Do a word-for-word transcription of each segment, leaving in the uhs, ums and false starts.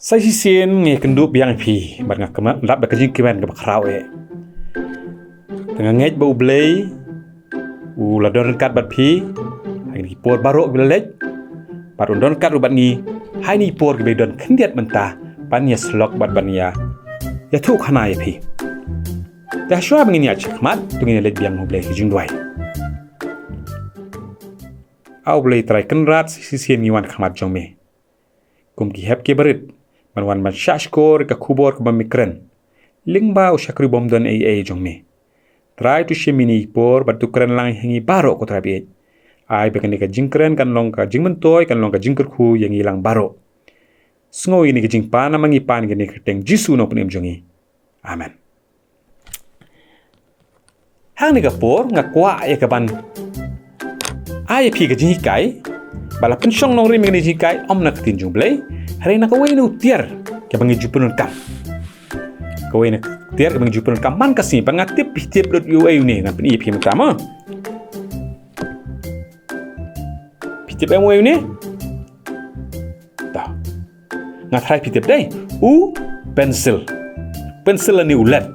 Sa shisien nga kynduh biang ïa phi bad nga kynmaw lap da ka jingkmen kaba khraw eh. Te nga ngeit ba U Blei u la don ryngkat bad phi ha kine ki por baroh kiba la leit, bad un don ryngkat ruh bad ngi ha kine ki por kiba don khyndiat mynta ban ïa slok bad ban ïa ïathuh khana ïa phi. Te shuwa ba ngin ïaid shakhmat, to ngin ïa leit biang ha U Blei ha ka jingduwai. A U Blei Trai Kynrad, sa shisien ngi wan ha khmat jong me kum ki hep ki barit ban wan ban shahshkor ïa ka khubor kaba me kren lyngba u shakri bym don ei ei jong me. Trai, to shim ïa kine ki por bad to kren lang ha ngi baroh, ko Trai baieit. Ai ba kane ka jingkren kan long ka jingmyntoi, kan long ka jingkyrkhu ïa ngi lang baroh. Sngew ïa kane ka jingpan namar ngi pan ïa kane ha ka kyrteng Jisu, u nongpynim jong ngi. Amen. Ha kane ka por nga kwah ïa ka ban ai ïa phi ka jinghikai ba la pynshong nongrim ïa kane ka jinghikai, ym na ka ktien jong U Blei, hynrei na kawei na u tiar kaba ngi ju pyndonkam. Kawei na ka tiar kaba ngi ju pyndonkam man ka sngi, ba nga tip phi tip lut uei une, ngan pyni ïa phi mynta mo. Phi tip em uei une? Ta. Nga tharai phi tip dei. U pensil. Pensil lane u led.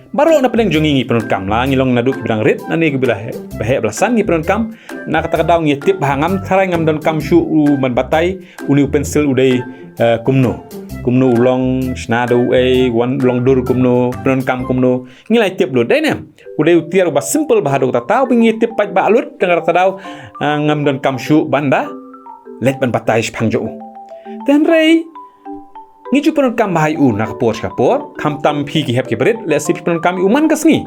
Baroh na pdeng jong ngi ngi pyndonkam, la ngi long naduh kiba dang rit lane kiba la heh, ba heh ba la san ngi pyndonkam. Na kata ka daw ngi tip ba ngam tharai, ngam donkam shuh u ban batai une u pensil u dei, eh, kumno. Kumno u long, shna da uei, wan long dur kumno, pyndonkam kumno. Ngi la tip lut, dei ne em? U dei u tiar uba simple bha haduh katta, uba ngi tip pat bha lut, tang katta ka daw, ah, ngam donkam shuh ban da leit ban batai shaphang jong u. Te hynrei ngi ju pyndonkam bha ïa u na ka por sha ka por, khamtam phi ki hep ki barit, lehse phi pyndonkam ïa u man ka sngi.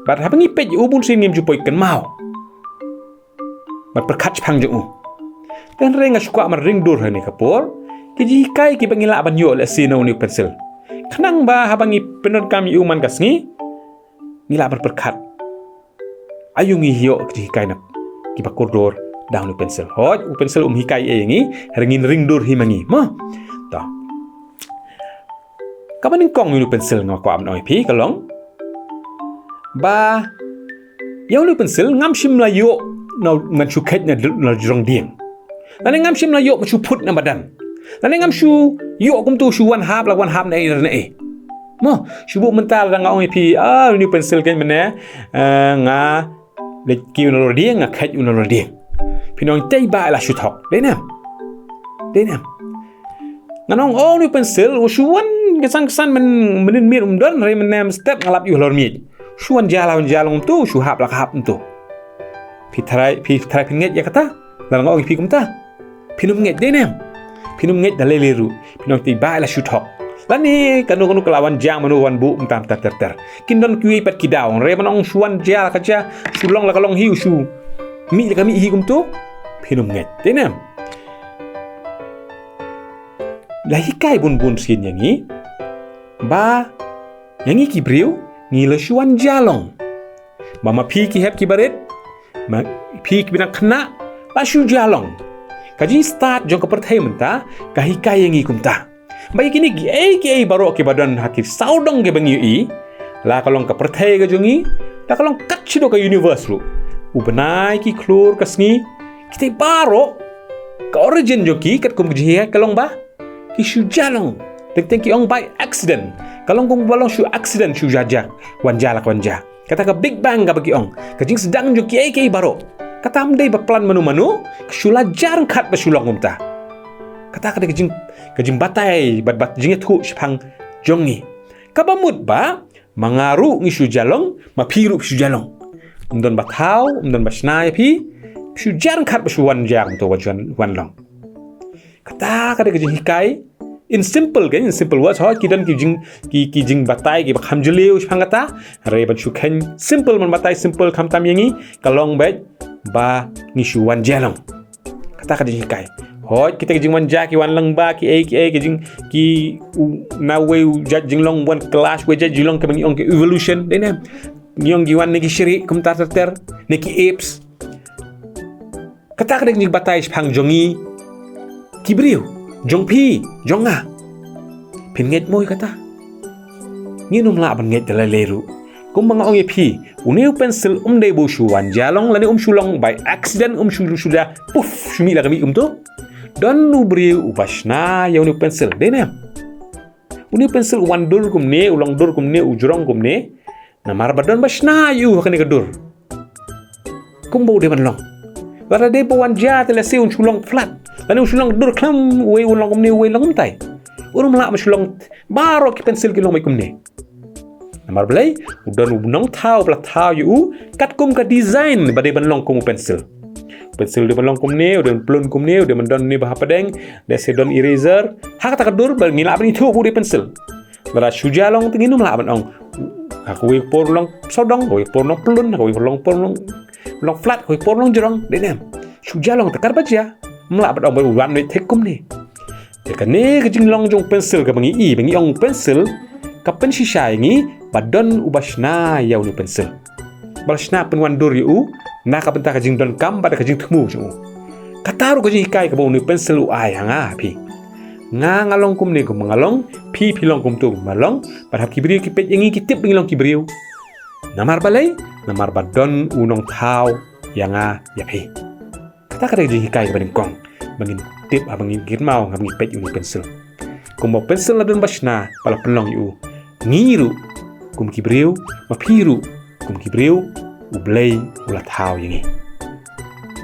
Bad haba ngi peit ïa u, bun sien ngim ju poi kynmaw ban pyrkhat shaphang jong u. Te hynrei nga shu kwah ban ring dur ha kane ka por ki jinghikai kiba ngi lah ban ïoh lehse na une u pensil, khnang ba haba ngi pyndonkam ïa u man ka sngi, ngi lah ban pyrkhat. Aïu ngi ïoh ki jinghikai na kiba kordor da une u pensil? Hooid, u pensil um hikai ei ïa ngi, hynrei ngin ring dur hi ma ngi mo. To. Kaba nyngkong ïa une u pensil nga kwah ban ong ïa phi ka long ba ïa une u pensil ngam shym la ïoh na, ngan shu kheit na, na jrong dieng. Lane ngam shym la ïoh ban shu phut na madan. Lane ngam shu ïoh kumto shu wan hap la wan hap na ei na ei. Mo, shu buh mynta la nga ong ïa phi, ah, une u pensil keiñ mynne, eh, nga leit kiew na lor dieng, nga kheit u na lor dieng. Phin ong tei ba la shu thok. Dei ne em? Dei ne em? Ngan ong, oh, une u pensil u shu wan kynsan kynsan, mynnin miet um don, hynrei mynne mynstep nga lap ïa u halor miej. Shu wan jia la wan jia long kumto, shu hap la ka hap kumto. Phi tharai, phi tharai phin ngeit ïa kata? Lada nga ong ïa phi kumta, phin ym ngeit, dei ne em? Phin ym ngeit da lei lei ruh. Phin ong tei ba la shu thok. Lane kano kano ka la wan jia mano wan buh mynta ter ter ter. Kin don kiwei pat ki daw, hynrei ban ong shu wan jia la ka jia, shu long la ka long hi, u shu mih la ka mih hi kumto, phin ym ngeit, dei ne em? La hikai bun bun sien ïa ngi ba ïa ngi ki briew ngi la shu wan jia long. Ba ma phi ki hep ki barit, ma phi kiba dang khynnah, la shu jia long. Ka jingstad jong ka pyrthei mynta ka hikai ïa ngi kumta. Ba ïa kine kiei kiei baroh kiba don ha ki sawdong kiba ngi ïohi, la ka long ka pyrthei ka jong ngi, la ka long kat shaduh ka universe ruh, u bnai, ki khlur, ka sngi, kitei baroh, ka origin jong ki katkum ka jinghikai ka long ba ki shu jia long. Teng teng ki ong by accident. Ka long kumba long shu accident shu jia jia, wan jia la ka wan jia. Kata ka Big Bang kaba ki ong, ka jingsdang jong kiei kiei baroh. Kata ym dei ba plan mano mano, ka shu la jia ryngkat ba shu long kumta. Kata ka dei ka jing, ka jingbatai bad, bad jingïathuh shaphang jong ngi. Kaba mut ba ma nga ruh ngi shu jia long, ma phi ruh phi shu jia long. Ym don ba thaw, ym don ba shna ïa phi, phi shu jia ryngkat ba shu wan jia kumto, wan, wan long. Kata ka dei ka jinghikai. In simple, kan, in simple words, hooid ki don ki jing, ki, ki jingbatai kiba kham jylliew shaphang kata. Hynrei ban shu khein simple, ban batai simple khamtam ïa ngi, ka long beit ba ngi shu wan jia long. Kata ka jinghikai. Hooid kita ki jingwan jia, ki wan lang ba kiei kiei, ki jing, ki u, na uwei u jait jinglong wan clash uwei u jait jinglong, kaba ngi ong ka evolution, dei ne em? Ngi ong ki wan ne ki shrieh kumta ter ter, ne ki apes. Kata ka dei ka jingbatai shaphang jong ngi ki briew, jong phi, jong nga. Phin ngeit mo ïa kata? Ngin ym lah ban ngeit da lei lei ruh. Kumba nga ong ïa phi, une u pensil um dei ba u shu wan jia long, lane um shu long by accident, um shu, shu da, puff, shu mih la ka mih kumto. Don u briew uba shna ïa une u pencil, dei ne em? Une u pencil u wan dur kumne, u long dur kumne, u jrong kumne. Namar ba don ba shna ïa u ha kane ka dur. Kumba u dei ban long. Lada dei ba wan jia te lehse un shu long flat. Lane un shu long dur khlem, uwei un long kumne, uwei long kumtai. Urum lah ban shu long baroh ki pencil ki long beit kumne. Namar balei, u don u nongthaw ba la thaw ïa u katkum ka design ba dei ban long kum u pencil. U pencil u dei ban long kumne, u dei ban plun kumne, u dei ban don ne ba hapdeng, lehse don eraser. Ha kata ka dur ba ngi lah ban ithuh ba u dei pencil. Lada shu jia long te ngin ym lah ban ong, ha kawei ka por long sawdong, ha kawei ka por long plun, ha kawei ka long por long, long flat, ha kawei ka por long jrong, dei ne em? Shu jia long te katba jia. Ym lah ban ong ba u wan ne thik kumne. Te kane ka jinglong jong u pencil kaba ngi i, ba ngi ong u pencil, ka pynshisha ïa ngi ba don uba shna ïa une u pencil. Ba la shna pynwandur ïa u na ka bynta ka jingdonkam bad ka jingthmu jong u. Kata ruh ka jinghikai kaba une u pencil u ai ha nga, ha phi. Nga nga long kumne kumba nga long, phi phi long kumto kumba long, bad haba ki briew ki peit ïa ngi ki tip ba ngi long ki briew. Namar balei, namar ba don u nongthaw ïa nga ïa phi. Kata ka dei ka jinghikai kaba nyngkong ba ngin tip haba ngin kynmaw haba ngi peit ïa une u pencil. Kumba u pencil la don ba shna ba la pynlong ïa u, ngi ruh kum ki briew, ma phi ruh kum ki briew, U Blei u la thaw ïa ngi.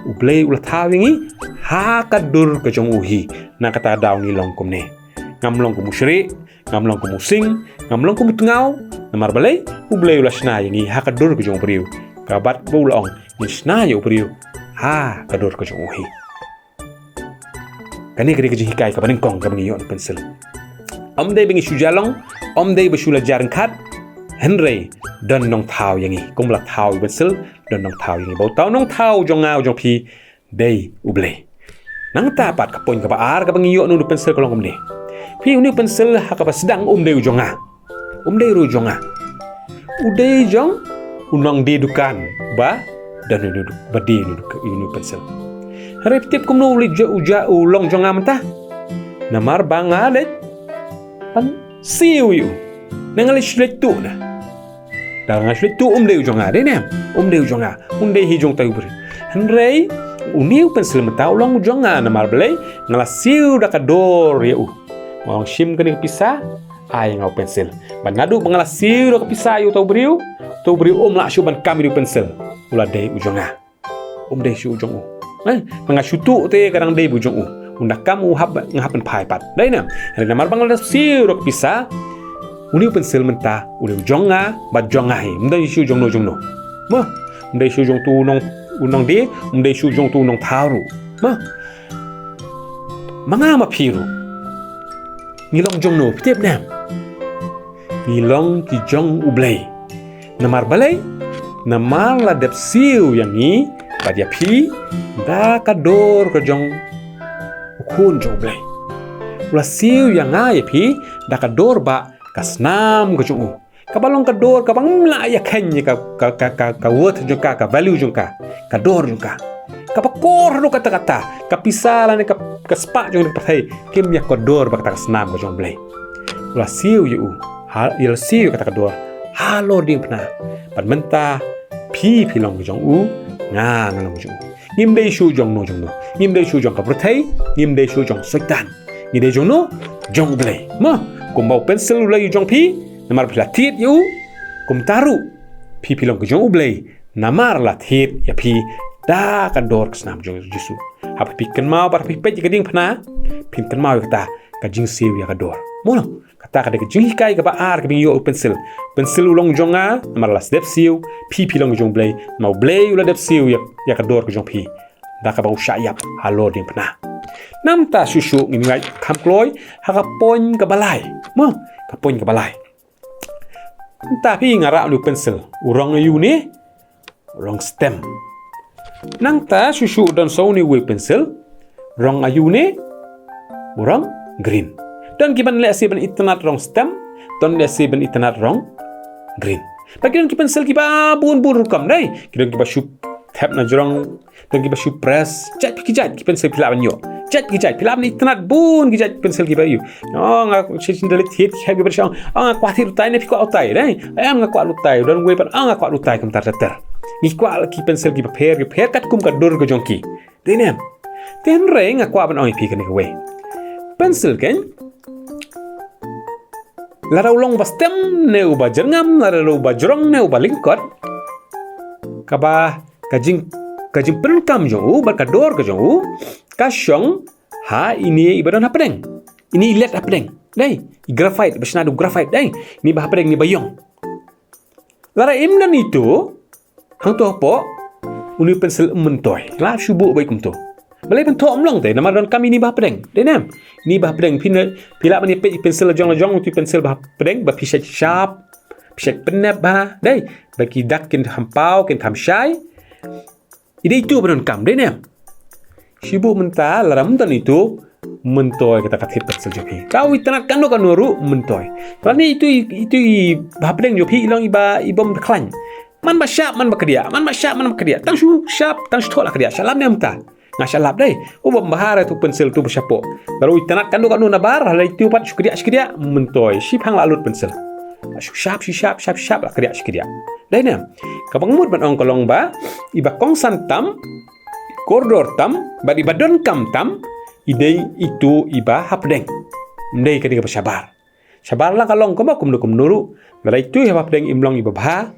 U Blei u la thaw ïa ngi ha ka dur ka jong u hi. Na kata ka daw ngi long kumne. Ngam long kum u shrieh, ngam long kum u sing, ngam long kum u tngaw. Namar balei, U Blei u la shna ïa ngi ha ka dur ka jong u briew. Ka bat ba u la ong, ngin shna ïa u briew ha ka dur ka jong u hi. Kane ka dei ka jinghikai kaba nyngkong kaba ngi ïoh na u pencil. Ym dei ba ngi shu jia long, ym dei ba shu la jia ryngkat, hynrei don nongthaw ïa ngi. Kumba la thaw ïa u pencil, don nongthaw ïa ngi. Ba uta u nongthaw jong nga u jong phi, dei U Blei. Nangta pat ka point kaba ar kaba ngi ïoh na une u pencil ka long kumne. Phi, une u pencil ha kaba sdang um dei u jong nga. Um dei ruh u jong nga. U dei jong u nongdie dukan ba don une u du-, ba die une u duk-, une u pencil. Hynrei phi tip kumno u leit jia, u jia u long jong nga mynta. Namar ba nga leit ban siew ïa u. Ne nga leit shu leit tuh na. Da nga shu leit tuh um dei u jong nga, dei ne em? Um dei u jong nga. Um dei hi jong utai u briew. Hynrei une u pencil mynta u long u jong nga namar balei, nga la siew da ka dor ïa u. Nga ong shim kane ka pisa, ai nga u pencil. Bad naduh ba nga la siew da ka pisa ïa uta u briew, uta u briew um lah shuh ban kam ïa une u pencil. U la dei u jong nga. Um dei shuh u jong u. Eh, ma nga shu tuh te ka dang dei ba u jong u. Un da kam u hap, nga hap ban phai pat. Dei ne em? Hynrei namar ba nga la siew da ka pisa, une u pencil mynta u dei u jong nga bad jong nga hi. Um dei shuh jong no jong no. Mo, um dei shuh jong utu u nong, u nongdie, um dei shuh jong utu u nongthaw ruh. Mo. Ma nga ma phi ruh. Ngi long jong no, phi tip ne em? Ngi long ki jong U Blei. Namar balei? Namar la dep siew ïa ngi bad ïa phi da ka dor ka jong U Khun jong U Blei. U la siew ïa nga ïa phi da ka dor ba ka snam ka jong u. Kaba long ka dor kaba ngim lah ïa kheiñ ïa ka, ka, ka, ka, ka worth jong ka, ka value jong ka, ka dor jong ka. Kaba kor haduh katta katta, ka pisa lane ka, ka spah jong ka pyrthei kim ïa kordor bad kata ka snam ka jong U Blei. U la siew ïa u, ha, u la siew ïa kata ka dor halor diengphna. Bad mynta phi phi long ka jong u, nga nga long ka jong u. Ngim dei shuh jong no jong no. Ngim dei shuh jong ka pyrthei, ngim dei shuh jong Soitan. Ngi dei jong no, jong U Blei. Mo, kumba u pencil u la ïa u jong phi, namar phi la thied ïa u, kumta ruh phi phi long ka jong U Blei, namar la thied ïa phi da ka dor ka snam jong U Jisu. Haba phi kynmaw bad phi peit ïa ka diengphna, phin kynmaw ïa kata ka jingsiew ïa ka dor. Mo, kata ka dei ka jinghikai kaba ar kaba ngi ïoh u pencil. Pencil u long jong nga, namar la dep siew, phi phi long jong U Blei, namar U Blei u la dep siew ïa, ïa ka dor ka jong phi. Da kaba u shah ïap halor diengphna. Namar ta shuh shuh ngin ïa kham kloi ha ka point kaba lai. Mo, ka point kaba lai. Mynta phi nga rah une u pencil. U rong aïu ne? U rong stem. Nangta shuh shuh don sa une uwei u pencil. Rong aïu ne? U rong green. Don kiban lehse ban itynnad rong stem. Don lehse ban itynnad rong green. Bad ki don ki pencil kiba bun bun rukom dei. Ki don kiba shu thep na jrong, don kiba shu press. Jait ki jait ki pencil phi lah ban ïoh. Jait ki jait phi lah ban itynnad bun ki jait pencil kiba ïoh. Oh, nga shisien da leit thied ki hep kiba shu ong, oh, nga kwah thied utai ne phi kwah utai dei. Em, nga kwah utai, don uwei pat, oh, nga kwah utai, kumta ter ter. Ngi kwah ki pencil kiba pher, kiba pher katkum ka dur ka jong ki. Dei ne em? Te hynrei nga kwah ban ong ïa phi kane kawei. Pencil kein, lada u long uba stem ne uba jyrngam, lada u long uba jrong ne uba lyngkot, kaba ka jing, ka jingpynkam jong u bad ka dor ka jong u ka shong ha ine iba don hapdeng. Ine i let hapdeng. Dei, i graphite, ba shna da u graphite, dei. Ine ba hapdeng, ine ba ïong. Lada im don itu, hangto hapoh, une u pencil um myntoi. La shu buh beit kumto. Balei? Ban thoh um long te, namar donkam ine ba hapdeng. Dei ne em? Ine ba hapdeng, phi ne, phi lah ban ïa peit i pencil la jong la jong, utu i pencil ba hapdeng, ba phi shait sharp, phi shait pynnep bha, dei. Ba ki dak kin kham paw, kin kham shai. I dei itu ba donkam, dei ne em? Shibun mynta, lada ym don itu, myntoi kata ka thied pencil jong phi. Ka u itynnad katno katno ruh, myntoi. Lane itu, itu i ba hapdeng jong phi, i long iba, i bym khlaiñ. Man ba shap, man ba kdiah, man ba shap, man ba kdiah. Tang shu shap, tang shu thoh la kdiah. Shah lap ne mynta? Nga shah lap, dei. U bym bha re tu pencil tu ba shapoh. Lada u itynnad katno katno nabar, lada itu pat shu kdiah, shu kdiah, myntoi. Shiphang la lut pencil. Shu shap, shu shap, shap, shap, la kdiah, shu kdiah. Dei ne em? Kaba nga mut ban ong ka long ba, iba kongsan tam, kordor tam, bad iba donkam tam, i dei itu iba hapdeng. Ym dei kane kaba shabar. Shabar la ka long kumba kumno kumno ruh, lada itu iba hapdeng im long iba bha,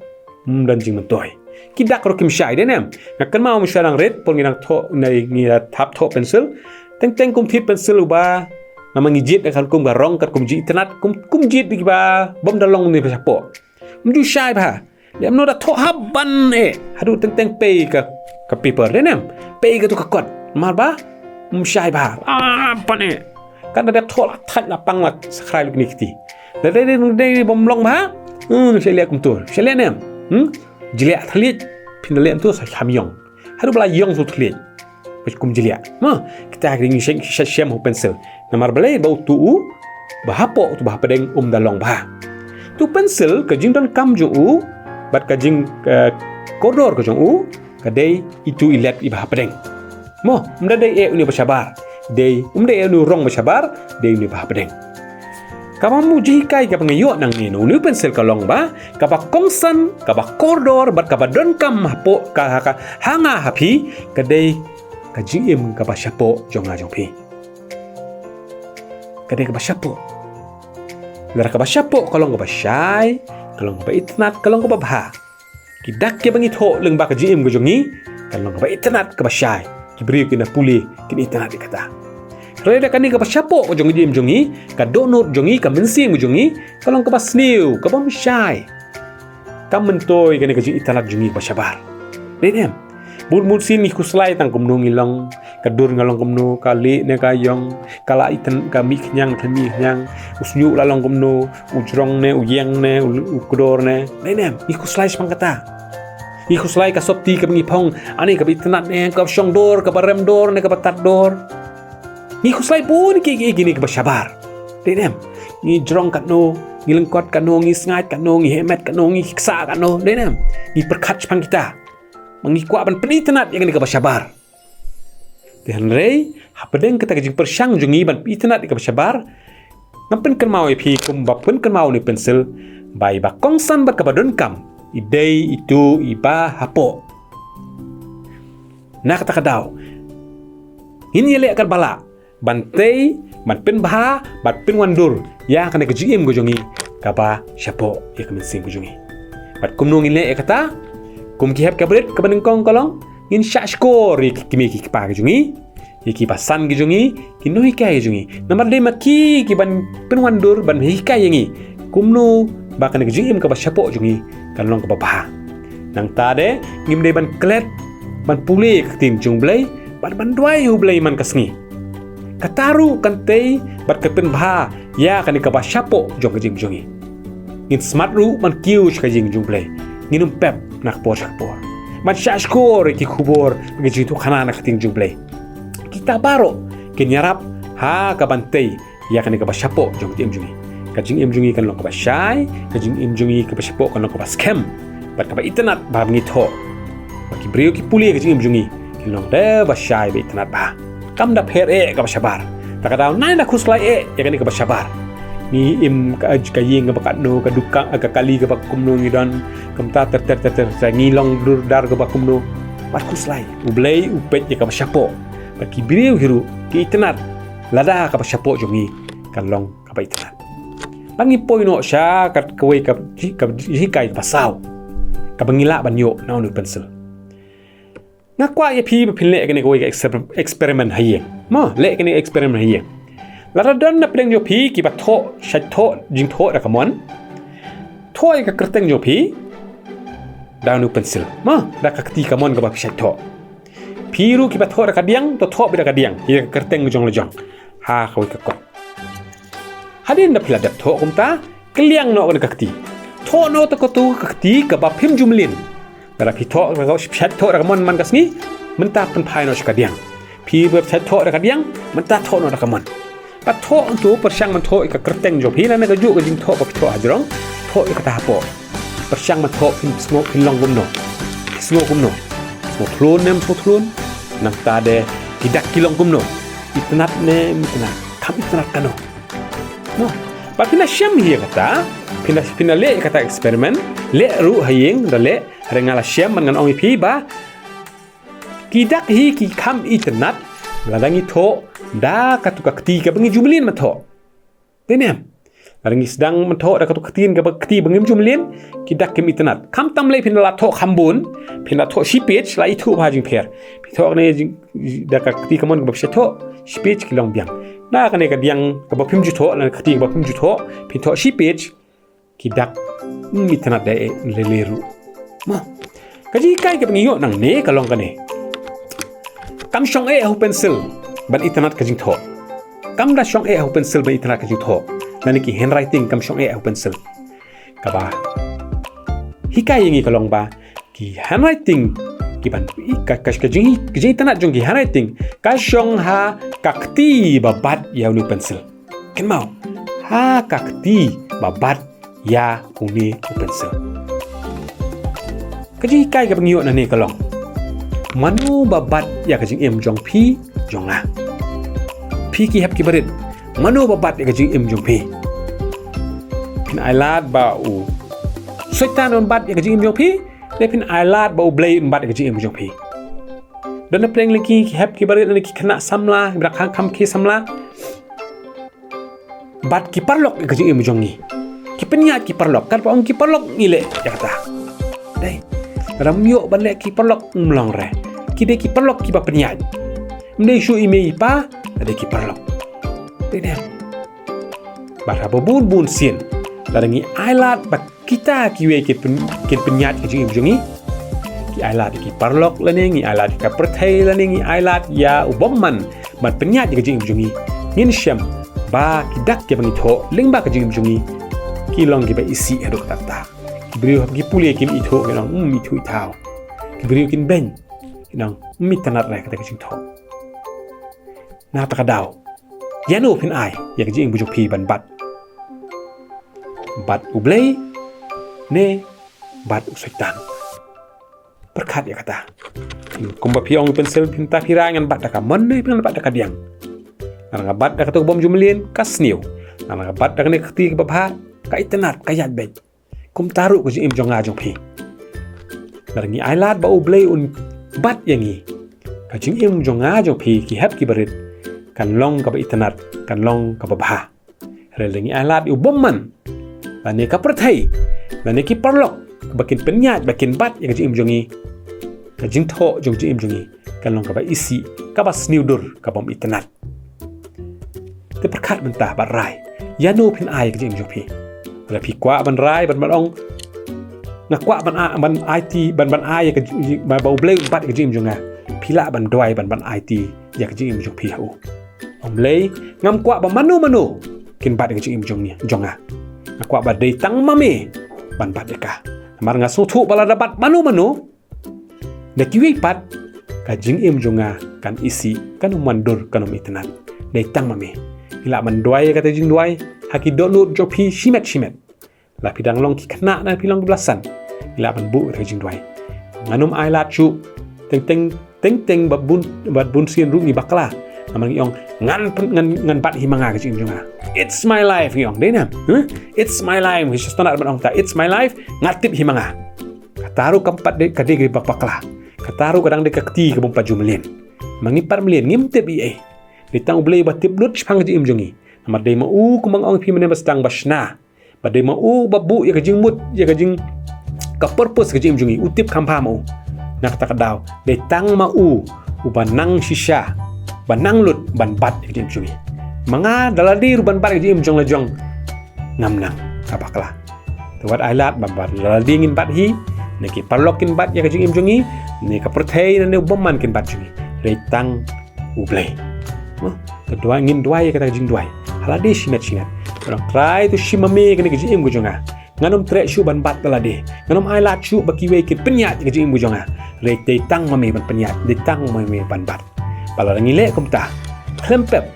ym don jingmyntoi. Ki dak ruh kim shai, dei ne em? Nga kynmaw mynshwa nang rit, por ngi dang thoh, ne ngi hap thoh pencil. Teng teng kum thied pencil uba, namar ngi jied da ka kum ka rong, katkum jingitynnad, kum, kum jied da kiba bym da long ne ba shapoh. Ym ju shai bha. Lehse mano da thoh hap ban eh. Haduh teng teng pei ka, ka paper, dei ne em? Pei katu ka kot. Namar ba ym shai bha. Ah, ban eh. Kan da dep thoh la thait la pang la sakhrai lut kine ki kti. Da dei dei dei bym long bha. Hmm, shai leh kumtu. Shai leh ne em? Hmm? Jliah thylliej. Phin da leh kumtu sa kham ïong. Haduh ba la ïong sa u thylliej. Bad kum jliah. Mo, kita ki dei ngi shem, shem, shem ha u pencil. Namar balei? Ba utu u ba hapoh, utu ba hapdeng um da long bha. Tu pencil, ka jingdonkam jong u bad ka jing, eh, kordor ka jong u, ka dei itu i let iba hapdeng. Mo, ym da dei eh une ba shabar. Dei, ym dei eh une u rong ba shabar, dei une ba hapdeng. Kaba mut jinghikai kaba nga ïoh nangne na une u pencil ka long ba, kaba kongsan, kaba kordor, bad kaba donkam hapoh, ka, ha, ka, ha nga ha phi, ka dei ka jingim kaba shapoh jong nga jong phi. Ka dei kaba shapoh. Lada kaba shapoh ka long kaba shai, ka long kaba itynnad, ka long kaba bha. Ki dak kiba ngi thoh lyngba ka jingim ka jong ngi, kan long kaba itynnad kaba shai. Ki briew kin da pule, kin itynnad ïa kata. Hynrei lada kane kaba shapoh ka jong ka jingim jong ngi, ka dohnud jong ngi, ka mynsiem ka jong ngi, ka long kaba sniew, kaba ym shai. Kam myntoi kane ka jingitynnad jong ngi kaba shabar. Dei ne em? Bun bun sien ngi khuslai tang kumno ngi long, ka dur nga long kumno, ka lieh ne ka ïong, ka la itynnad, ka mih khñiang, ka mih khñiang, u shñiuh la long kumno, u jrong ne, u ïeng ne, u, u kdor ne. Dei ne em? Ngi khuslai shaphang kata. Ngi khuslai ka sopti kaba ngi phong, ani kaba itynnad ne, kaba shong dor, kaba rem dor ne, kaba tad dor. Ngi khuslai bun ki, ki, kine kiba shabar. Dei ne em? Ngi jrong katno, ngi lyngkot katno, ngi sngaid katno, ngi heh met katno, ngi ksah katno. Dei ne em? Ngi pyrkhat shaphang kita. Ba ngi kwah ban pynitynnad ïa kane kaba shabar. Te hynrei, hapdeng kata ka jingpyrshang jong ngi ban pynitynnad ïa kaba shabar, ngan pynkynmaw ïa phi kumba pynkynmaw une u pencil, ba iba kongsan bad kaba donkam, i dei itu iba hapoh. Na kata ka daw, ngin ïaleh katba lah ban tei, ban pynbha, ban pynwandur ïa kane ka jingim ka jong ngi kaba shapoh, ïa ka mynsiem ka jong ngi. Bad kumno ngin leh ïa kata? Kum ki hep ki barit, kaba nyngkong ka long, ngin shah shkor ïa ki kmie ki kpa ka jong ngi, ïa ki basan ka jong ngi, ki nonghikai ka jong ngi. Namar dei ma ki kiban pynwandur, ban hikai ïa ngi kumno ba kane ka jingim kaba shapoh jong ngi kan long kaba bha. Nangta de, ngim dei ban klet, ban pule ïa ka ktien jong U Blei, bad ban duwai ïa U Blei man ka sngi. Kata ruh kan tei bad kan pynbha ïa kane kaba shapoh jong ka jingim jong ngi. Ngin smat ruh ban kiew sha ka ïing jong U Blei. Ngin ym pep na ka por sha ka por. Ban shah shkor ïa ki khubor, ïa ki jingïathuhkhana na ka ktien jong U Blei. Kita baroh kin ïarap ha kaban tei ïa kane kaba shapoh jong ka jingim jong ngi. Ka jingim jong ngi kan long kaba shai, ka jingim jong ngi kaba shapoh kan long kaba skhem bad kaba itynnad ba ngi thoh, ba ki briew ki pule ka jingim jong ngi, kin long da ba shai ba itynnad bha. Kam da pher eh kaba shabar. Ta ka daw nai da khuslai eh ïa kane kaba shabar. Ngi im ka, ka ïing kaba katno, ka dukan, ka kali kaba kumno ngi don, kumta ter ter ter ter, sa ngi long dur dar kaba kumno. Bad khuslai, U Blei u peit ïa kaba shapoh. Ba ki briew hi ruh ki itynnad lada kaba shapoh jong ngi kan long kaba itynnad. Ba ngi poi noh sha ka kawei ka, ka jinghikai kaba saw, kaba ngi lah ban ïoh na une u pencil. Nga kwah ïa phi ba phin leh kane kawei ka exper-, experiment ha ïing. Mo, leh kane experiment ha ïing. Lada don na pdeng jong phi kiba thoh, shait thoh, jingthoh da ka mon, thoh ïa ka kyrteng jong phi da une u pencil. Mo, da ka kti ka mon kaba phi shait thoh. Phi ruh kiba thoh da ka diang, to thoh beit da ka diang ïa ka kyrteng jong la jong ha kawei ka kot. Hadien da phi la dep thoh kumta, kylliang noh kane ka kti. Thoh noh to kato ka kti kaba phim ju mlien. Lada phi thoh, shait thoh da ka mon man ka sngi, mynta pynphai noh sha ka diang. Phi ba shait thoh da ka diang, mynta thoh noh da ka mon. Ba thoh to, pyrshang ban thoh ïa ka kyrteng jong phi, lane kajuh ka jingthoh ba phi thoh hajrong, thoh ïa kata hapoh. Pyrshang ban thoh, phin sngew, phin long kumno. Phin sngew kumno. Sngewthlun ne ym sngewthlun. Nangta de ki dak ki long kumno. Itynnad ne ym itynnad. Kham itynnad kano. Mo. Ba phin da shem hi ïa kata, phin da, phin da leh ïa kata experiment, leh ruh ha ïing, da leh, hynrei nga la shem, ban ngan ong ïa phi ba ki dak hi ki kham itynnad lada ngi thoh da kato ka kti kaba ngi ju mlien ban thoh. Dei ne em? Lada ngi sdang ban thoh da kato ka kti kaba, kti ba ngim ju mlien, ki dak kim itynnad. Khamtam lei phin da la thoh kham bun, phin da thoh shi page, la ithuh bha jingpher. Phi thoh kane jing, da ka kti ka mon kaba phi shait thoh, shi page ki long biang. Da kane ka diang kaba phim ju thoh, lane ka kti kaba phim ju thoh, phi thoh shi page, ki dak ym itynnad da lei lei ruh. Mo. Ka jinghikai kaba ngi ïoh nangne ka long kane. Kam shong eh ha u pencil ban itynnad ka jingthoh. Kam da shong eh ha u pencil ban itynnad ka jingthoh. Lane ki handwriting kam shong eh ha u pencil. Kaba hikai ïa ngi ka long ba ki handwriting, ki ban, ka, ka, ka jing, ka jingitynnad jong ki handwriting ka shong ha ka kti ba bat ïa une u pencil. Kynmaw, ha ka kti ba bat ïa une u pencil. Ka jinghikai kaba ngi ïoh nangne ka long, mano ba bat ïa ka jingim jong phi jong nga? Phi ki hep ki barit, mano ba bat ïa ka jingim jong phi? Phin ailad ba u Soitan un bat ïa ka jingim jong phi, ne phin ailad ba U Blei un bat ïa ka jingim jong phi? Don na pdeng lei ki hep ki barit, ne ki khynnah samla, ba khang kham ki samla, bad ki paralok ïa ka jingim jong ngi. Ki pynïaid ki paralok, katba ong ki paralok ngi leh ïa kata. Dei. Lada ym ïoh ban leh ki paralok, ym long re. Ki dei ki paralok kiba pynïaid. Ym dei shuh i mei i pa, lada dei ki paralok. Dei ne em? Bad haba bun bun sien, lada ngi ailad ba kita kiwei kin pyn, kin pynïaid ka jingim jong ngi, ngi ailad ïa ki paralok lane ngi ailad ïa ka pyrthei lane ngi ailad ïa u bymman ban pynïaid ïa ka jingim jong ngi, ngin shem ba ki dak kiba ngi thoh lyngba ka jingim jong ngi ki long kiba isih haduh katta katta. Ki briew haba ki pule kim ithuh, ki ong, ym ithuh ithaw. Ki briew kin beiñ, ki ong, ym itynnad re kata ka jingthoh. Na kata ka daw, ïano phin ai ïa ka jingim ka jong phi ban bat? Bat U Blei ne bat u Soitan? Pyrkhat ïa kata. Kumba phi ong u pencil, phin, ta phi rai ngan bat da ka mon ne phin bat da ka diang. Lada nga bat da kato ka bym ju mlien, ka sniew. Lada nga bat da kane ka kti kaba bha, ka itynnad, ka ïaid beit. Kumta ruh ka jingim jong nga jong phi. Lada ngi ailad ba U Blei un bat ïa ngi, ka jingim jong nga jong phi, ki hep ki barit, kan long kaba itynnad, kan long kaba bha. Hynrei lada ngi ailad ïa u bymman, lane ka pyrthei, lane ki paralok ba kin pynïaid, ba kin bat ïa ka jingim jong ngi, ka jingthoh jong ka jingim jong ngi kan long kaba isih, kaba sniew dur, ka bym itynnad. Te pyrkhat mynta bad rai, ïano phin ai ïa ka jingim jong phi? Lada phi kwah ban rai, ban, ban ong, nga kwah ban a, ban aiti, ban, ban ai ïa ka ji, ba, ba U Blei un bat ïa ka jingim jong nga, phi lah ban duwai ban, ban aiti ïa ka jingim jong phi ha u. Ong Blei, ngam kwah ba mano mano kin bat ïa ka jingim jong, jong nga. Nga kwah ba dei tang ma me ban bat ïa ka. Namar nga sngewthuh ba lada bat mano mano, da kiwei pat, ka jingim jong nga kan isih, kan ym man dur, kan ym itynnad. Dei tang ma me. Ngi lah ban duwai ïa kata ka jingduwai ha ki dohnud jong phi shimet shimet. Lada phi dang long ki khynnah, lada phi long ki balang, ngi lah ban buh kata ka jingduwai. Ngan ym ailad shuh. Teng teng, teng teng bad bun, bad bun sien ruh ngi bakla. Namar ngi ong, ngan pyn, ngan, ngan bat hi ma nga ka jingim jong nga. It's my life, ngi ong, dei ne em? Huh? It's my life. Ngi sngewtynnad ban ong ta, it's my life, nga tip hi ma nga. Kata ruh kam pat dei, ka dei kaba bakla. Kata ruh ka dang dei ka kti ka bym pat ju mlien. Ma ngi pat mlien ngim tip ei ei. Dei tang U Blei ba tip lut shaphang ka jingim jong ngi. Namar dei ma u, kumba nga ong phi mynne, ba sdang ba shna. Ba dei ma u ba buh ïa ka jingmut, ïa ka jing, ka purpose ka jingim jong ngi. U tip kham bha ma u. Na kata ka daw dei tang ma u uba nang shisha, ba nang lut ban bat ïa ka jingim jong ngi. Ma nga da lade ruh ban bat ïa ka jingim jong la jong ngam nang, ka bakla. Te wat ai lad ban bat, da lade ngin bat hi, ne ki paralok kin bat ïa ka jingim jong ngi, ne ka pyrthei ne u bymman kin bat jong ngi. Dei tang U Blei. Huh? Ka duwai, ngin duwai ïa kata ka jingduwai ha lade shimet shimet. Ba long, Trai, to shim ma me kane ka jingim ka jong nga. Ngan ym treh shuh ban bat da lade. Ngan ym ai lad shuh ba kiwei kin pynïaid ïa ka jingim ka jong nga. Hynrei dei tang ma me ban pynïaid, dei tang ma me ban bat. Ba lada ngi leh kumta, khlem pep,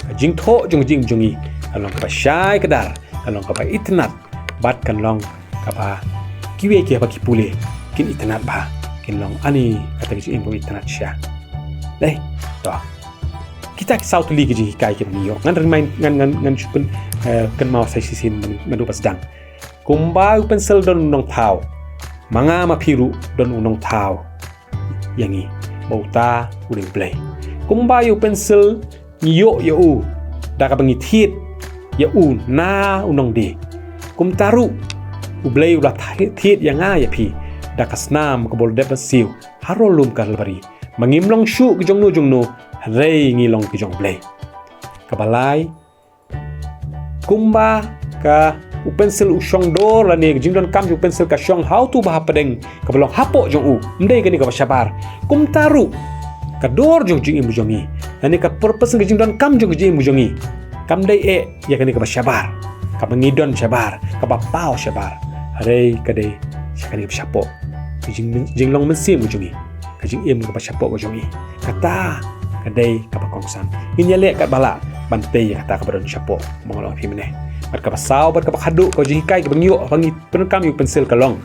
ka jingthoh jong ka jingim jong ngi kan long kaba shai kdar, kan long kaba itynnad, bad kan long kaba kiwei kiba ki pule kin itynnad bha, kin long, ani kata ka jingim ba itynnad shisha. Dei, to. Kita ki saw tylli ki jinghikai kiba ngi ïoh. Ngan remind, ngan, ngan, ngan shu pyn, eh, kynmaw sa shisien naduh ba sdang. Kumba u pensil don u nongthaw, ma nga ma phi ruh don u nongthaw ïa ngi, ba uta u dei U Blei. Kumba ïa u pensil ngi ïoh ïa u da kaba ngi thied ïa u na u nongdie, kumta ruh U Blei u la thi-, thied ïa nga ïa phi da ka snam kaba u la dep ban siew ha ro lum Kalbari. Ma ngim long shuh ki jongno jongno, hynrei ngi long ki jong U Blei. Kaba lai, kumba ka, u pensil u shong dor, lane ka jingdonkam jong u pensil ka shong ha uto uba hapdeng, kaba long hapoh jong u, ym dei kane kaba shabar. Kumta ruh ka dor jong ka jingim jong ngi, lane ka purpose ka jingdonkam jong ka jingim jong ngi, kam dei eh ïa kane kaba shabar, kaba ngi don shabar, kaba paw shabar. Hynrei ka dei sha kane kaba shapoh, ka jing, jinglong mynsiem ka jong ngi, ka jingim kaba shapoh ka jong ngi. Kata ka dei kaba kongsan. Ngin ïaleh katba lah ban tei ïa kata kaba don shapoh, kumba nga la ong ïa phi mynne. Bad kaba saw bad kaba khatduh ka jinghikai kaba ngi ïoh haba ngi pyndonkam ïa u pensil ka long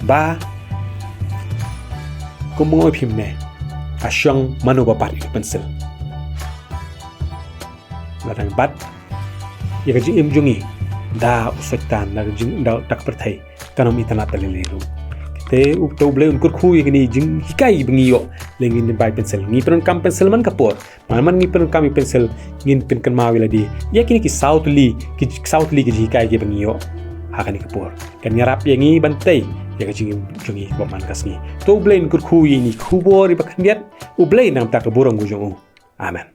ba, kumba nga la ong ïa phi mynne, ka shong mano ba bat ïa u pensil. Lada ngi bat ïa ka jingim jong ngi da u Soitan, da ka jing, da, da ka pyrthei, kan ym itynnad da lei lei ruh. Te uta U Blei un kyrkhu ïa kine ki jinghikai ba ngi ïoh lada ngin bai pensil. Ngi pyndonkam pensil man ka por. Man, man ngi pyndonkam ïa u pensil, ngin pynkynmaw ïa lade ïa kine ki saw tylli, ki saw tylli ki jinghikai kiba ngi ïoh ha kane ka por, kan ïarap ïa ngi ban tei ïa ka jingim jong ngi kaba man ka sngi. To U Blei un kyrkhu ïa kine ki khubor kiba khyndiat. U Blei un nang ai ka burom ka jong u. Amen.